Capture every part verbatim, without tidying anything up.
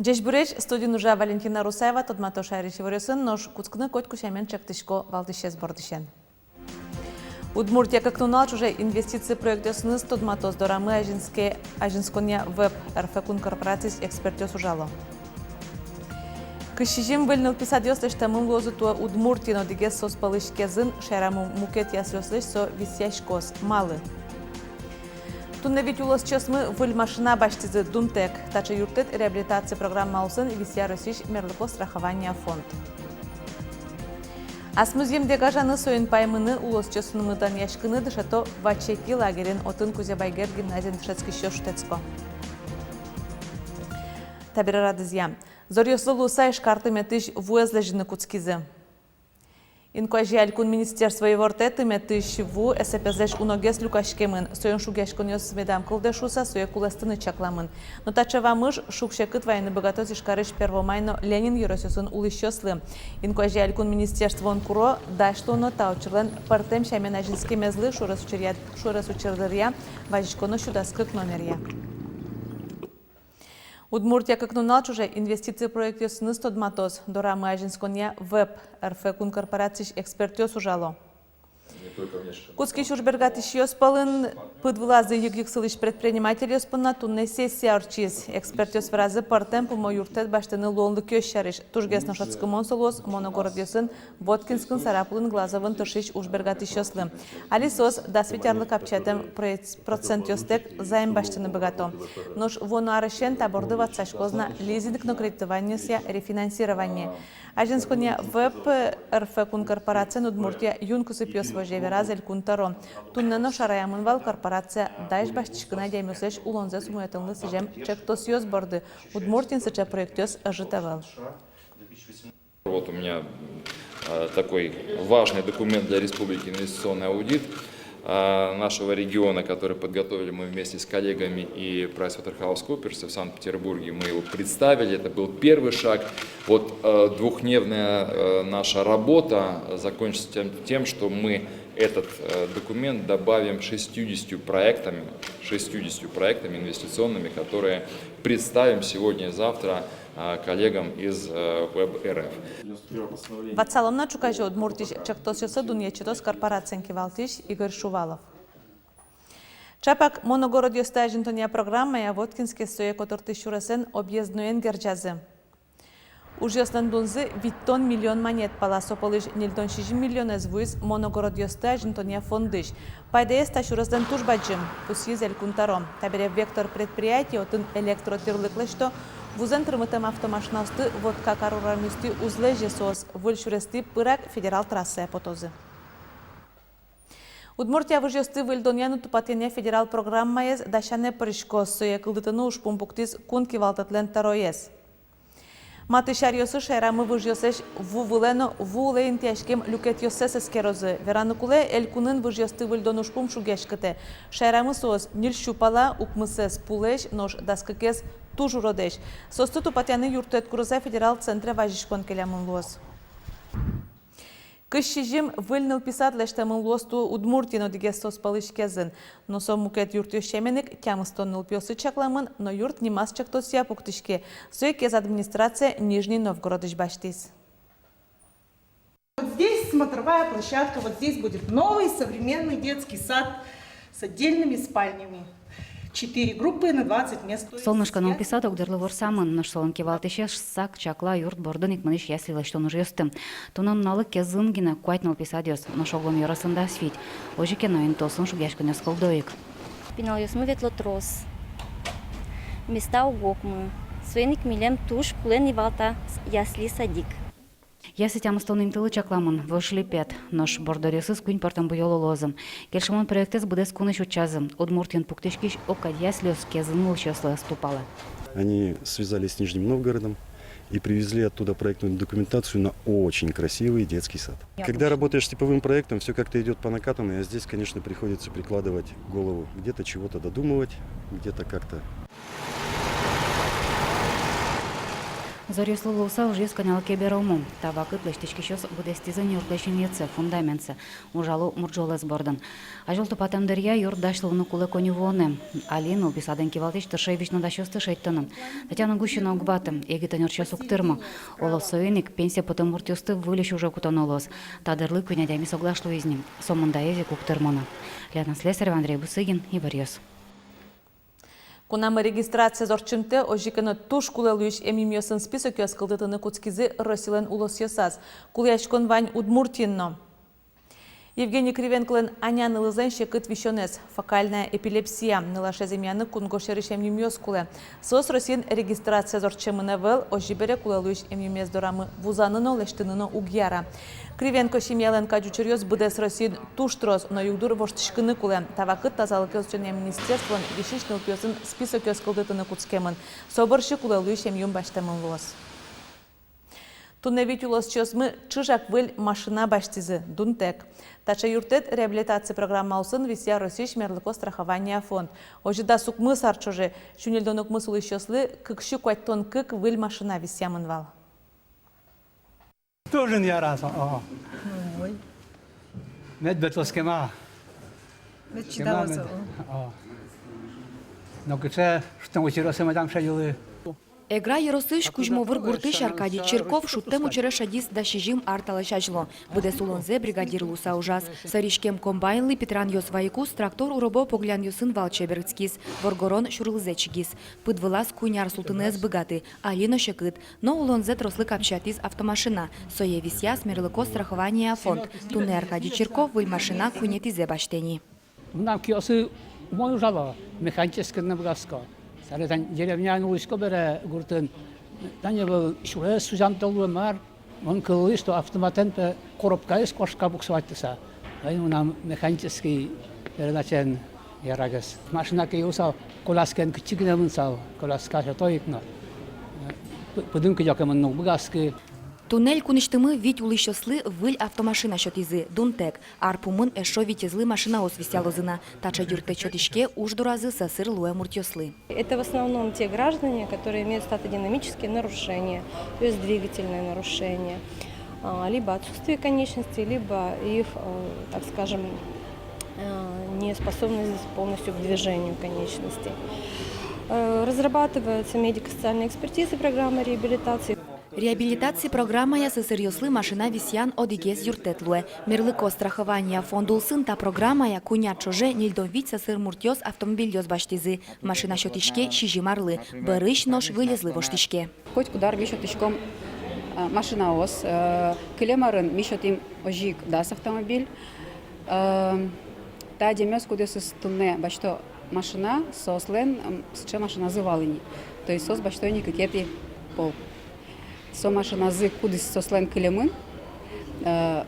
Ӟечбуресь! Студиын ужа Валентина Русаева. Тодмато шаерысь иворъёсын, нош кутскыны котьку сямен ӵектӥсько валтӥсез бордысен. Удмуртия кык нунал ӵоже инвестици проектъёсыныз тодматоз. Дорамы азинске азинсконъя веб. РФ кун корпорациысь экспертъёс ужало. Кызь сизьым выль нылпи садъёс лэсьтэмын луозы туэ Удмуртиын. Одӥгез соос пӧлысь Кезын. Шаерамы мукет яслиослэсь со висъяськоз. Малы? Туннэ вить улосчиосмы выль машина басьтӥзы. Дунтэк. Таӵе юрттэт реабилитаци программа улсын висъя Россиысь мерлыко страхования фонд. Ас музъемдэ гажаны, соин паймыны, улосчиосынымы данъяськыны дышето Вачеки лагерьын. Отын Кузебай Герд гимназиын дышетскисьёс шутэтско. Табере радызъя. Зоръёслы луыса Ижкар тыметысь вуэз лэзьыны кутскизы. Инкуазе элькун министерство ивортэ: тыметысь ву эсэпезлэсь уногес люкаськемын. Соин шугъяськонъёс медам кылдэ шуыса, сое кулэстыны чакламын. Но таӵе вамыш шуг-секыт вайыны быгатоз Ижкарысь Первомай но Ленин ёросъёсын улӥсьёслы. Инкуазе элькун министерствоын куро дась луоно та учырлэн пӧртэм сямен азинскемезлы. Шуэрес учыръя-, шуэрес учыр дыръя вазиськоно сю дас кык номеръя. Удмуртия кык нунал ӵоже инвестици проектъёсыныз тодматоз. Дорамы азинсконъя веб. РФ кун корпорациысь экспертъёс ужало. Кутскись ужбергатӥсьёс пӧлын пыд вылазы йыг-йыг сылӥсь предпринимательёс понна туннэ сессия ортчиз. Экспертъёс веразы пӧртэм пумо юрттэт басьтыны луонлыкъёс сярысь. Тужгес но шӧдскымон со луоз моногородъёсын Воткинскын, Сарапулын, Глазовын тыршись ужбергатӥсьёслы. Али соос дас вить арлы капчиятэм проец-, процентъёстэк займ басьтыны быгато. Нош вуоно арысен та борды ватсаськоз на лизинг но кредитованиосъя рефинансирование. Азинсконъя веб. РФ кун корпорациен Удмуртия юн кусыпъёс возе, вераз элькун тӧро. Туннэ но шараямын вал корпорация дась басьтӥськыны адямиослэсь улонзэс умоятонлы сӥзем ӵектосъёс борды. Удмуртиын сыӵе проектъёс ӧжыт ӧвӧл. Вот у меня, э, такой важный документ для республики — инвестиционный аудит, э, нашего региона, который подготовили мы вместе с коллегами и PricewaterhouseCoopers в Санкт-Петербурге. Мы его представили. Это был первый шаг. Вот, э, двухдневная, э, наша работа закончится тем, тем, что мы этот, э, документ добавим шестьюдесятью проектами, шестьюдесятью проектами инвестиционными, которые представим сегодня и завтра, а, коллегам из, э, веб РФ. Ватсалом на, ӵуказе Удмуртиысь ӵектосъёслы дунъет сётоз корпорациен кивалтӥсь Игорь Шувалов. Чапак моногородъёсты азинтонъя программая Воткинске сое котыртӥсь сюресэн объездноен герӟазы. Ужъёслэн дунзы витьтон миллион манет пала, со пӧлысь ньыльдон сизьым миллионэз вуиз моногородъёсты азинтонъя фондысь. Пайдаез та сюреслэн туж бадӟым, пусйиз элькун тӧро. Табере «Вектор» предприятие отын электротӥрлык лэсьто. Вузэн тырмытэм автомашинаосты Вотка кар урамъёстӥ уз лэзе, соос выль сюрестӥ пырак федерал трассае потозы. Удмуртия выжъёсты выльдонъя но тупатъянъя федерал программаез дасянэ пыриськоз. Сое кылдытыны ужпум пуктӥз кун кивалтэтлэн тӧроез. Матысь аръёсы шаерамы выжъёслэсь ву вылэ но ву улэ интыяськем люкетъёссэс эскерозы. Вераны кулэ, элькунын выжъёсты выльдон ужпум шугъяськытэ. Шаерамы соос ньыль сю пала, укмысэз пулэсь, нош дас кыкез туж уродэсь. Соосты тупатъяны юрттэт курыса федерал центре вазиськон келямын луоз. Кызь сизьым выль нылпи сад лэсьтэмын луоз туэ Удмуртиын, одӥгез соос пӧлысь Кезын. Но со мукет юртъёс сямен ик тямыстон нылпиослы чакламын, но юрт нимаз ӵектосъя пуктӥське. Сое Кез администрация Нижний Новгородысь басьтӥз. Вот здесь смотровая площадка, вот здесь будет новый современный детский сад с отдельными спальнями. Четыре группы на двадцать мест. Солнышко нылпи сад огдырлы ворсамын, нош солэн кивалтӥсез сак чакла юрт бордын ик мынӥсь ясли лэсьтон ужъёсты. Туннэ нуналлы Кезын гинэ куать нылпи садъёс, нош огъя ёросын дас вить. Озьы ке но, интыосын шугъяськонъёс кылдо ик. Пиналъёсмы ветло трос. Места уг окмы. Соин ик милем туж кулэ ни вал та ясли-садик. Ясли тямыстон интылы чакламын, вож липет, нош борддоръёсыз куинь пӧртэм буёло луозы. Кельшымон проектэз быдэс кунысь утчазы. Удмуртиын пуктӥськись огкадь яслиос Кезын улӥсьёслы ӧз тупалэ. Они связались с Нижним Новгородом и привезли оттуда проектную документацию на очень красивый детский сад. Когда работаешь с типовым проектом, всё как-то идёт по накатанной, а здесь, конечно, приходится прикладывать голову. Где-то чего-то додумывать, где-то как-то Зоръёслы луыса ужъёс кӧня ке беромо. Та вакыт лэсьтӥськисьёс быдэстӥзы ни юртлэсь инъетсэ, фундаментсэ, ужало мурӝолэз бордын. Азьвыл тупатэм дыръя юрт дась луыны кулэ коньывуонэ. Али нылпи садэн кивалтӥсь тырше визьнодасьёсты шедьтыны. Татьяна Гущина уг быгаты, егит ӧнерчиос уг тырмо. Оло, соин ик пенсие потэм муртъёсты выльысь уже кутоно луоз. Та дырлы куинь адями соглаш луиз ни. Сомында ӧвӧл уг тырмоно. Лена Слесарева, Андрей Бусыгин, «Иворъёс». Кунамы регистрациез ортчымтэ, озьы ке но туж кулэ луись эмъюмъёсын списокъёс кылдытыны кутскизы Россилэн улосъёсаз. Кулэяськон вань Удмуртиын но. Евгений Кривенколэн аня нылызлэн секыт висёнэз, фокальная эпилепсия. Нылашез эмъяны кунгож сьӧрысь эмъюмъёс кулэ. Соос Россиын регистрациез ортчемын ӧвӧл, озьы бере кулэ луись эмъюмез дорамы вузаны но, лэсьтыны но уг яра. Кривенко семьялэн кадь учыръёс быдэс Россиын туж трос, но югдур воштӥськыны кулэ. Та вакыт тазалыкез утёнъя министерствоын висись нылпиосын списокъёс кылдытыны кутскемын. Со бӧрсьы кулэ луись эмъюм басьтэмын луоз. Туннэ вить улосчиосмы чыжак выль машина басьтӥзы, дунтэк. Таӵе юрттэт реабилитаци программа улсын висъя Россиысь мерлыко страхования фонд. Озьы дас укмыс ар ӵоже сю ньыльдон укмыс улӥсьёслы кык сю куатьтон кык выль машина висъямын вал. Тоже не раз, о. Ой. Мед бертоз кема. Мед чидаоз, мед, о. О. Но кыӵе, что учыръёсы медам шедьылы. Эгра ёросысь Кузьмовыр гуртысь Аркадий Чирков шудтэм учыре шедиз дас сизьым ар талэсь азьло. Быдэс улонзэ бригадир луыса ужаз. Сӧриськем комбайнлы питранъёс вайыкуз трактор уробо поглянъёсын вал чебергиз, воргорон сюрлызэ чигиз. Пыд вылаз куинь ар султыны ӧз быгаты, али но секыт. Но улонзэ трослы капчиятӥз автомашина. Сое висъяз мерлыко страхования фонд. Туннэ Аркадий Чирков выль машина куинетӥзэ басьтэ ни. Мынам киосы умой ужало, механической но быгатско. Саре тань деревняын улӥсько бере гуртын, тани ӧвӧл сюрес сузямтэ луэ, мар. Мон кылӥ, что автоматэн, пе, коробкаез куашка буксовать карыса. Ай, мынам механической передачаен ярагес. Машина ке юысал, коляскаен кытчы гинэ мынысал, коляска сёто ик но. Пы-, пыдын кыдёкемын но уг быгатскы. Туннэ элькунысьтымы вить улӥсьёслы выль автомашина сётӥзы, дунтэк. Ар пумын эшшо витезлы машинаос висъялозы на. Таӵе юрттэт сётӥське уж доразы сӧсыр луэм муртъёслы. Это в основном те граждане, которые имеют статодинамические нарушения, то есть двигательные нарушения, а, либо отсутствие конечностей, либо их, э, так скажем, э, неспособность полностью к движению конечностей. Э, разрабатывается медико-социальная экспертиза, программа реабилитации. Реабилитаци программая сӧсыръёслы машина висъян одӥгез юрттэт луэ. Мерлыко страхования фонд улсын та программая куинь ар ӵоже ньыльдон вить сӧсыр муртъёс автомобильёс басьтӥзы. Машина сётӥське сизьым арлы, бӧрысь нош вылезлы воштӥське. Котькуд ар ми сётӥськом, э, машинаос, э, кылем арын ми сётӥм озьы ик дас автомобиль. Э, та адямиос, кудъёсыз туннэ басьто машина, соослэн, м, сыӵе машиназы вал ини. То есть соос басьто ини кыкетӥ пол. Со машиназы, кудӥз соослэн кылемын, э,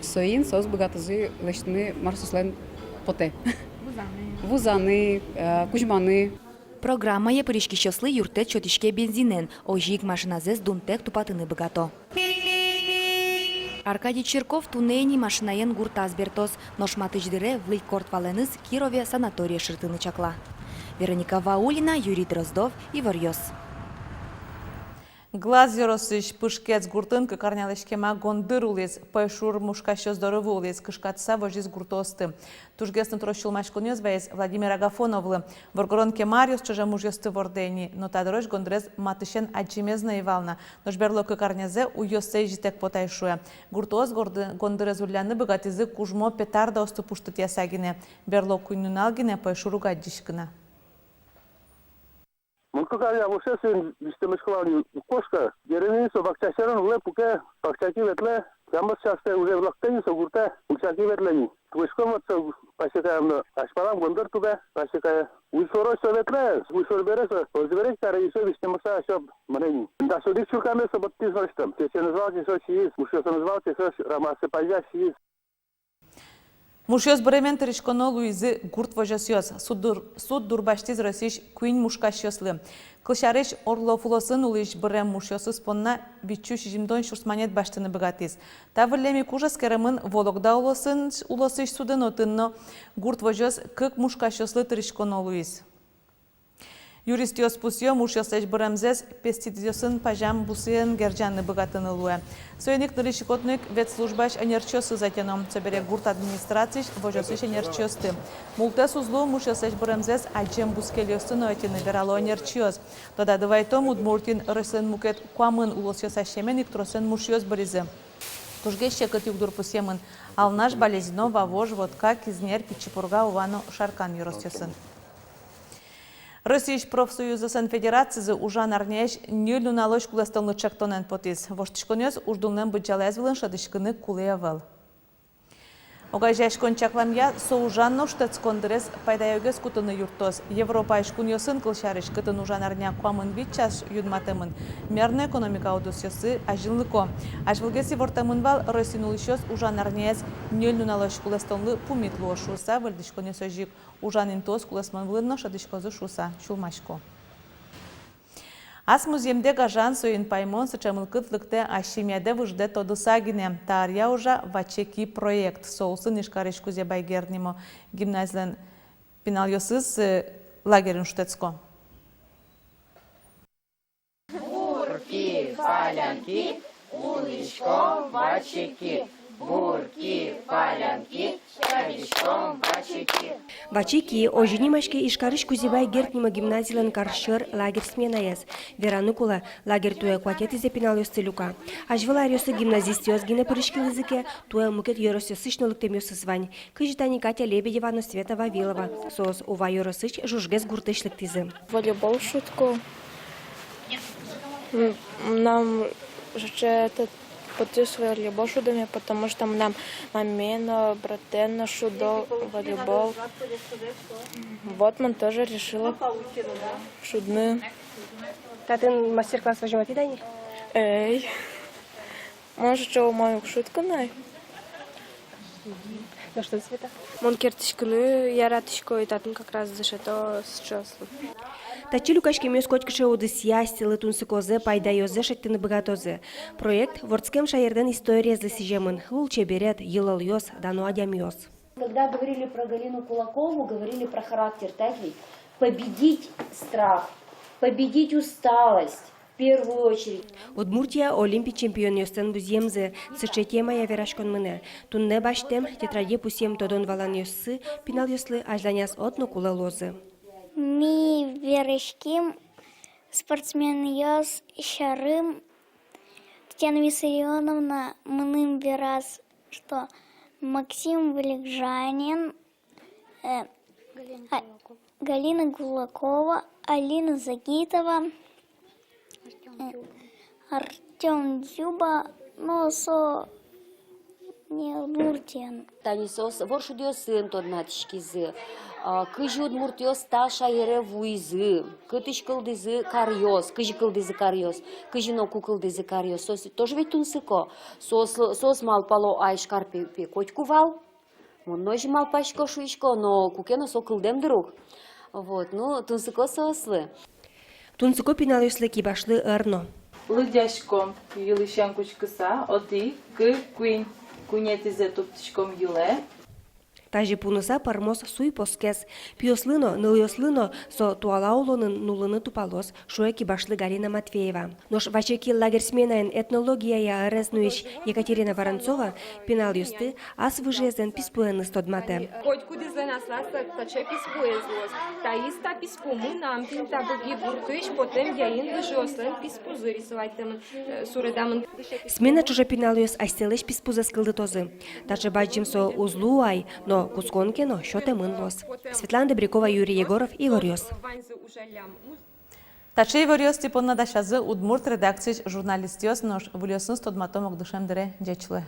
соин соос быгатозы лэсьтыны, мар соослэн потэ. Вузаны. Вузаны, э, кузьманы. Программае пыриськисьёслы юрттэт сётӥське бензинэн, озьы ик машиназэс дунтэк тупатыны быгато. Аркадий Чирков туннэ ини машинаен гуртаз бертоз, нош матысь дыре выль корт валэныз Кирове санаторие шыртыны чакла. Вероника Ваулина, Юрий Дроздов, «Иворъёс». Глаз ёросысь Пышкец гуртын кык арнялэсь кема гондыр улӥз. Пӧйшур мушкасьёс доры вуылӥз, кышкатыса возиз гуртоосты. Тужгес но трос сюлмаськонъёс ваиз Владимир Агафоновлы. Воргорон кема аръёс ӵоже мужъёсты вордэ ини, но та дырозь гондырез матысен адӟемез но ӧй вал на. Нош берло кык арнязэ уйёссэ изьытэк потай, шуэ. Гуртоос горды-, гондырез улляны быгатӥзы кужмо петардаосты пуштытъяса гинэ. Берло куинь нунал гинэ пӧйшур уг адӟиськы на. Мон кык арня вошъёсы визьтэмысь кылам ни, уг кошкы. Деревняын со бакча сьӧрын улэ, пуке, бакчаке ветлэ, тямыс часлы уже лыктэ ни со гуртэ, бакчаке ветлэ ни. Туж куашкам вот со пасекаям но, азьпалан гондыр тубе пасекае. Уйшорозь со ветлэ, уйшор бере со, озьы бере ик таре ещё визьтэмысь ар ещё мынэ ни. Да, со одӥг чуркаме со быдтӥз нырысьтым. Чеченэз вал, чечен сииз, мушъёсыныз вал, чечен рамасы пазя сииз. Мушъёс быремен тыриськоно луизы гурт возёсъёс. Суд дур-, суд дурбасьтӥз Россиысь куинь мушкасьёслы. Кылсярысь, Орлов улосын улӥсь бырем мушъёсыз понна витьсю сизьымдон сюрс манет басьтыны быгатӥз. Та выллем ик уж эскеремын Вологда улосын, улосысь судын, отын но гурт возёс кык мушкасьёслы тыриськоно луиз. Юристъёс пусъё, мушъёслэсь быремзэс пестицидъёсын пазям бусыен герӟаны быгатыны луэ. Соин ик нырысь ик отын ик ветслужбаысь ӧнерчиосыз ӧтёно. Собере гурт администрациысь возёсысь ӧнерчиосты. Мултэс уз луы мушъёслэсь быремзэс адӟем бускельёсын но ӧтьыны, верало ӧнерчиос. Тодады вайытом, Удмуртиын Россиын мукет куамын улосъёс асьсэмен ик тросэн мушъёс быризы. Тужгес секыт югдур пусъемын Алнаш, Балезино, Вавож, Вотка, Кизнер, Пичи Пурга, Ува но Шаркан ёросъёсын. Россиысь профсоюзъёслэн федерацизы ужан арняысь ньыль нуналозь кулэстонлы ӵектонэн потӥз. Воштӥськонъёс уждунлэн быдӟалаез вылын шӧдӥськыны кулэ ӧвӧл. Огазеяськон чакламъя, со ужан но шутэтскон дырез пайдаёгес кутыны юрттоз. Европаысь кунъёсын, кылсярысь, кытын ужан арня куамын вить час юнматэмын, мер но экономика удысъёссы азинлыко. Азьвылгес ивортэмын вал, Россиын улӥсьёс ужан арняез ньыль нуналозь кулэстонлы пумит луо шуыса. Выльдӥськонъёс озьы ик ужан интыос кулэсмон вылын но шӧдӥськозы шуыса сюлмасько. Ас музъемдэ гажан, соин паймон, сыӵе мылкыд лыктэ ас семьядэ выжыдэ тодыса гинэ. Та аръя ужа «Ваче ки» проект. Со улсын Ижкарысь Кузебай Герд нимо гимназилэн пиналъёсыз, э, лагерьын шутэтско. Бурки, палянки, улӥськом ваче ки. Бурки, палянки, чабиськом ваче ки. «Ваче ки» — озьы нимаське Ижкарысь Кузебай Герд нимо гимназилэн кар сьӧр лагерь сменаез. Вераны кулэ, лагерь туэ куатетӥзэ пиналъёсты люка. Азьвыл аръёсы гимназистъёс гинэ пыриськылӥзы ке, туэ мукет ёросъёсысь но лыктэмъёсыз вань. Кызьы тани Катя Лебедева но Света Вавилова. Соос Ува ёросысь Жужгес гуртысь лыктӥзы. Волейбол шудӥсько. М, мынам сыӵе этот потӥз волейбол шудэме, потому что мынам мамае но, братае но шудо волейбол. Вот мон тоже решила шудны. Татын мастер-класс возьматӥд-а ни? Эй. Мон сыӵе умой уг шудӥськы на. Ну что, Света? Мон керттӥськыны яратӥсько, и татын как раз дышето сыӵеослы. Татчы люкаськемъёс котькыӵе удысъя асьсэлы тунсыкозэ, пайдаёзэ шедьтыны быгатозы. Проект вордскем шаердэн историезлы сӥземын: лулчеберет, йылолъёс, дано адямиос. Когда говорили про Галину Кулакову, говорили про характер, так ведь? Победить страх, победить усталость, в первую очередь. Удмуртия — Олимпи чемпионъёслэн музъемзы. Сыӵе темая вераськон мынэ. Туннэ басьтэм, тетраде пусъем тодон-валанъёссы пиналъёслы азьланяз одно кулэ луозы. Ми вераським спортсменъёс сярысь. Татьяна Виссарионовна мыным вераз, что Максим Вылегжанин, э, Галина а, Кулакова. Галина Кулакова, Алина Загитова, Артём э, Дзюба. Артём Дзюба, но со не Удмуртиын. Тани соос воршудъёсын тодматӥськизы, а, кызьы удмуртъёс та шаере вуизы, кытысь кылдӥзы каръёс, кызьы кылдӥзы каръёс, кызьы но ку кылдӥзы каръёс. Соос тоже ведь тунсыко. Соос, соос малпало, а Ижкар пе, пе котьку вал. Мон но озьы малпасько, шуисько, но куке но со кылдэм, дыр, ук. Вот, ну, тунсыко соослы. Тунсыко пиналъёслы кибашлы ӧр но. Лыдъяськом йылысен кутскыса: одӥг, кык, куинь. Куинетӥзэ тубтӥськом йылэ. Тазьы пуныса пӧрмоз суй поскес. Пиослы но, нылъёслы но со туала улонын нуллыны тупалоз, шуэ кибашлы Галина Матвеева. Нош «Ваче ки» лагерь сменаын этнологияя ӧрез нуись Екатерина Воронцова пиналъёсты ас выжыезлэн писпуэныз тодматэ. Котькудӥзлэн аслаз таӵе писпуэз луоз. Таиз та писпумы, мынам тӥни та Быги гуртысь потэм яин выжыослэн писпузы рисоватьтэмын, э, суредамын. Смена ӵоже пиналъёс асьсэлэсь писпузэс кылдытозы. Таӵе бадӟым со уз луы ай, но кутскон ке но, сётэмын луоз. Светлана Добрякова, Юрий Егоров, «Иворъёс». Таӵе иворъёс тӥ понна дасязы удмурт редакциысь журналистъёс. Нош выльёсыныз тодматом ог дышем дыре. Ӟеч луэ.